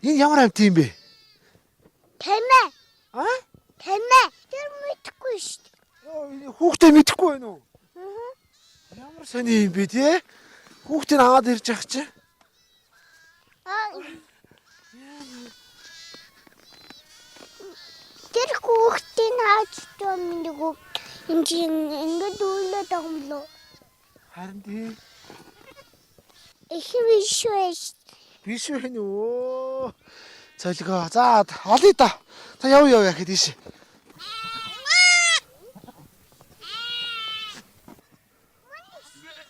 Энэ ямар амт юм бэ? Тэмээ. А? Тэмээ. Тэр мэдэхгүй шүү дээ. Йоо, хүүхдээ мэдэхгүй байна уу? Ямар сони юм бэ те? Хүүхдээ аваад ирж явах чи. Аа. Тэр хүүхдийн хаач мэдгүй юм чи ингээд үйлээд байгаа юм лөө. Харин тий. Их биш байж. Биш вэ нөө. Цолгоо. За олъё да. За яв яв яхад тийш.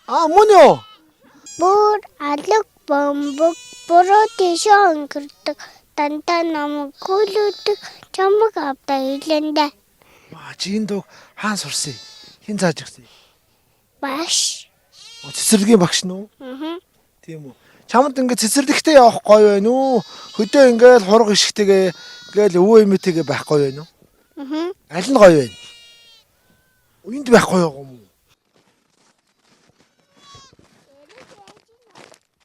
А мөн юу? Бүр алаг бомбог буруу тийшээ өнгөрдөг. Дандаа намайг гүйлүүдэг чамаг авдаа илэндэ. Маа чи энэ дууг хаан сурсан? Хэн зааж өгсөн? Багш. О, цэцэрлэгийн багш нь уу? Аа. Тийм үү. Чамд ингээд цэцэрлэгтээ явах гоё байна уу? Хөдөө ингээд хург ишгтэйгээ ингээл өвөө эмээтэйгээ байх гоё байна уу? Аа. Аль нь гоё вэ? Энд байх гоё юм уу?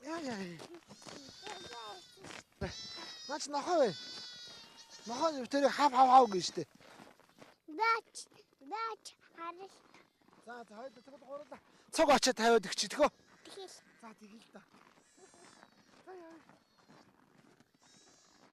Яа яа. Наач нохоо вэ? Нохоо тэр хав хав хав гэж штэ. Бач. Бач. Харал. За за хоёул тэгвэл гурлаа. Цог очиж тавиад өгч тэгөө. Тэгэл. За тэгэл та.